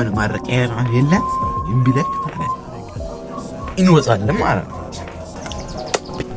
ምን ማድረቂያ የለ እምቢ ማለት እንወጣለን ማለት ነው።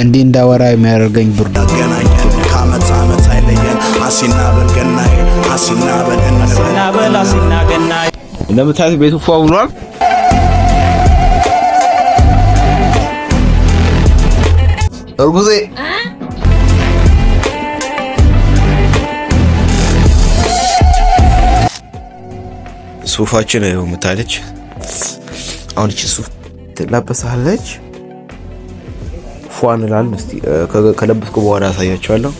እንዲህ እንዳወራ የሚያደርገኝ ብርዱ ያገናኘን ከአመት አመት አይለየን። አሲና በል ገናዬ፣ አሲና በል እንበል። አሲና በል አሲና ገናዬ። እንደምታዩት ቤቱ ፏ ብሏል። እርጉዜ ሱፋችን ይኸው ምታለች። አሁን እቺ ሱፍ ትላበሳለች። ፏ እንላለን። እስቲ ከለበስኩ በኋላ አሳያችኋለሁ።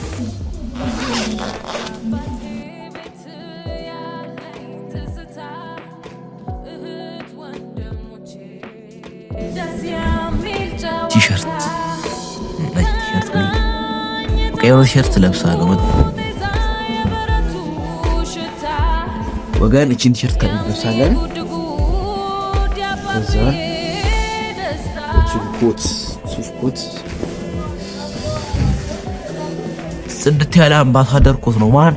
ቲሸርት፣ ነጭ ቲሸርት፣ በቃ የሆነ ቲሸርት ለብሳለሁ ወገን። እቺን ቲሸርት ለብሳለን። ከዛ እቺን ኮት፣ ሱፍ ኮት። ጽድት ያለ አምባሳደር ኮት ነው ማን።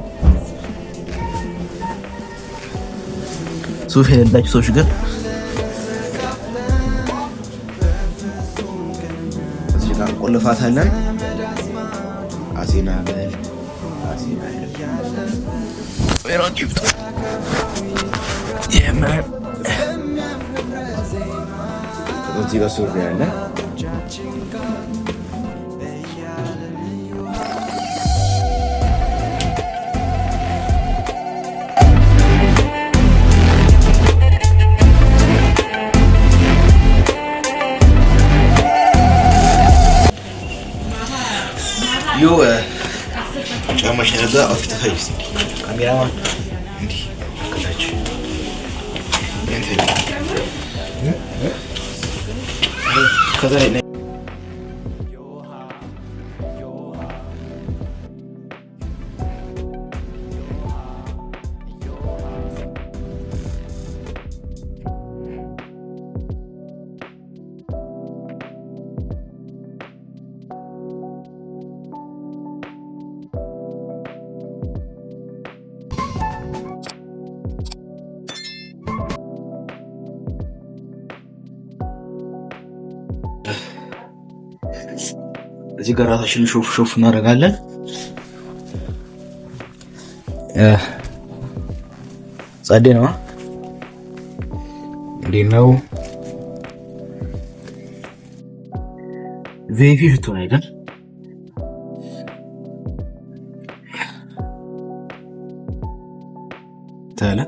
ሱፍ የሌላቸው ሰዎች ግን እዚህ ጋር እንቆልፋታለን። አሲና በል አሲና በል። እዚህ ጋር ሱሪ አለ። Yo ጫማሽ ነገ outfit አሳይ እስኪ፣ ካሜራማን እንዲህ ከታች እንትን ከዛ ላይ። እዚህ ጋር ራሳችንን ሾፍ ሾፍ እናደርጋለን። ጸዴ ነው። እንዴት ነው? VIP ሽቶ ነው አይደል? ታለ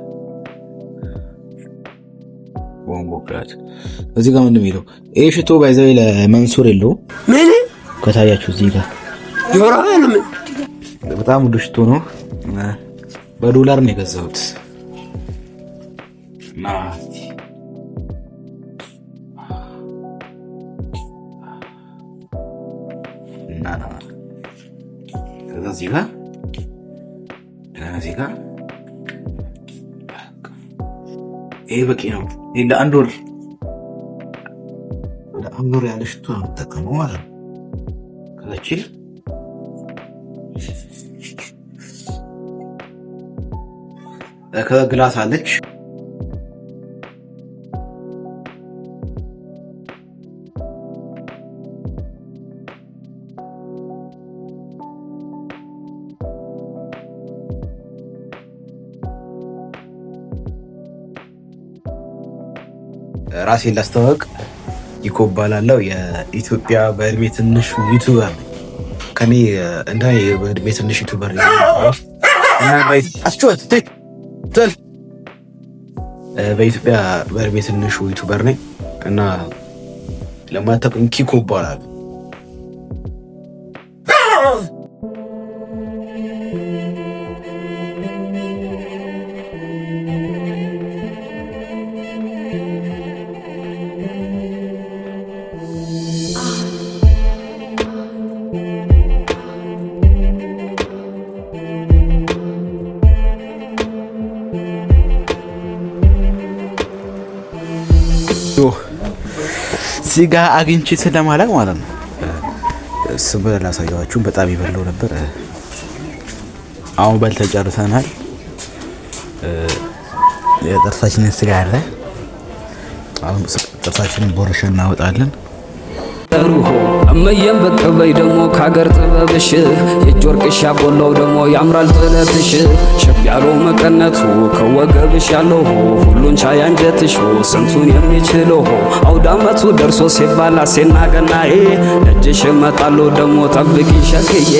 ቦምቦ ክላት እዚህ ጋር ምንድን ነው የሚለው? ይሄ ሽቶ by the way ለመንሱር የለውም። ምን ከታያችሁ እዚህ ጋር በጣም ውድ ሽቶ ነው። በዶላር ነው የገዛሁት። እና እና ከዛ እዚህ ጋር ይሄ በቂ ነው። ይሄ ለአንድ ወር ያለ ሽቶ ነው የምጠቀመው ማለት ነው። ከዛች ከዛ glass አለች። ራሴን ላስተዋወቅ፣ ይኮ እባላለሁ። የኢትዮጵያ በእድሜ ትንሹ YouTuber ነኝ። ከኔ እንደ በእድሜ ትንሽ YouTuber ነኝ እና አስችወት ትል በኢትዮጵያ በእድሜ ትንሹ YouTuber ነኝ እና ለማታውቁኝ ኪኮ እባላለሁ። ስጋ አግኝቼ ስለማላቅ ማለት ነው። ስበላ ላሳየኋችሁ፣ በጣም ይበላው ነበር። አሁን በልተን ጨርሰናል። የጥርሳችንን ስጋ አለ። አሁን ጥርሳችንን ቦርሸን እናወጣለን። ሩሆ እመየም ብቅ በይ ደሞ ካገር ጥበብሽ፣ የእጅ ወርቅሽ ያጎላው ደሞ ያምራል ጥለትሽ፣ ሸብ ያለው መቀነቱ ከወገብሽ ያለው ሁሉን ቻይ አንጀትሽ ስንቱን የሚችለው። አውዳመቱ ደርሶ ሲባል አሴና ገናዬ፣ ደጅሽ እመጣለሁ ደሞ ጠብቂ ሸግዬ።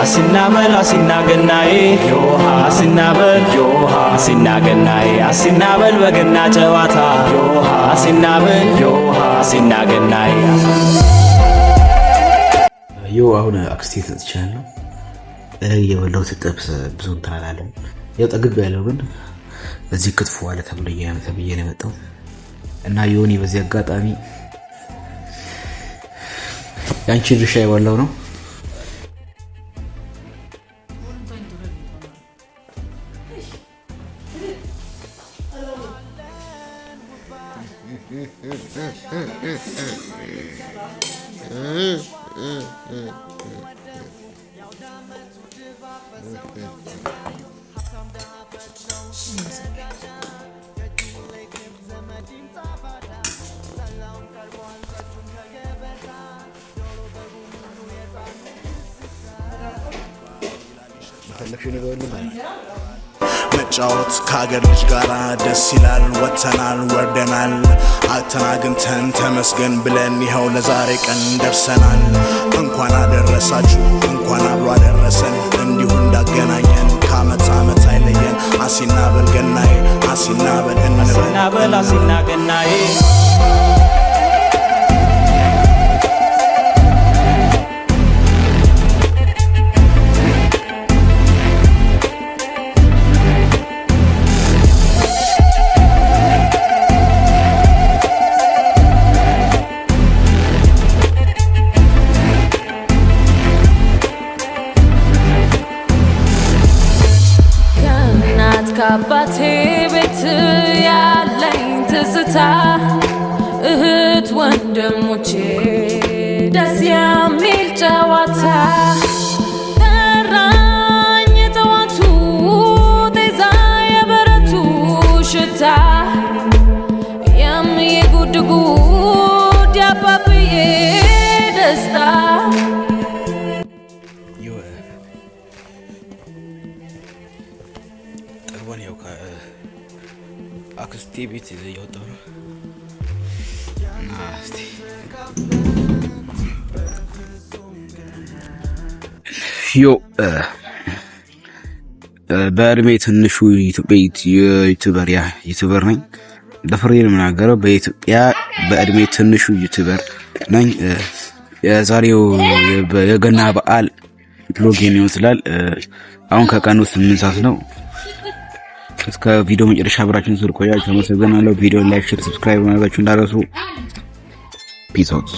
አሲና በል አሲና ገናዬ ዮሃ፣ አሲና በል ዮሃ፣ አሲና ገናዬ፣ አሲና በል በገና ጨዋታ ዮሃ፣ አሲና በል ዮሃ፣ አሲና ገናዬ። Yo፣ አሁን አክስቴ ተጥቻለሁ። የበላሁት ጥብስ ብዙ እንትን አላለም። ያው ጠግብ ያለው ግን እዚህ ክትፎ አለ ተብሎ ተብዬ ነው የመጣው። እና ዮኒ፣ በዚህ አጋጣሚ የአንቺ ድርሻ የበላው ነው። የፈለግሽው ነገር ሁሉ ማለት ነው። መጫወት ከሀገር ልጅ ጋራ ደስ ይላል። ወጥተናል ወርደናል፣ አጥተን አግኝተን ተመስገን ብለን ይኸው ለዛሬ ቀን ደርሰናል። እንኳን አደረሳችሁ፣ እንኳን አብሮ አደረሰን። እንዲሁ እንዳገናኘን ከአመት አመት አይለየን። አሲና በል ገናዬ፣ አሲና በል እንበል። አሲና በል አሲና ገናዬ። ከእናት ከአባቴ ቤት ያለኝ ትዝታ፣ እህት ወንድሞቼ፣ ደስ የሚል ጨዋታ። ጠራኝ የጠዋቱ ጤዛ፣ የበረቱ ሽታ፣ የምዬ ጉድ፣ ያባብዬ ደስታ። Yo፣ ጠግበን ያው ከአክስቴ ቤት እየወጣሁ ነው። እና እስቲ yo፣ በእድሜ ትንሹ YouTuber፣ yeah፣ YouTuber ነኝ። ደፍሬ ነው የምናገረው። በኢትዮጵያ በእድሜ ትንሹ YouTuber ነኝ። የዛሬው የገና በዓል vlog ይመስላል። አሁን ከቀኑ 8 ሰዓት ነው። እስከ ቪዲዮ መጨረሻ አብራችሁን ስለቆያችሁ አመሰግናለሁ። ቪዲዮ like፣ share፣ subscribe ማድረጋችሁ እንዳትረሱ። Peace out.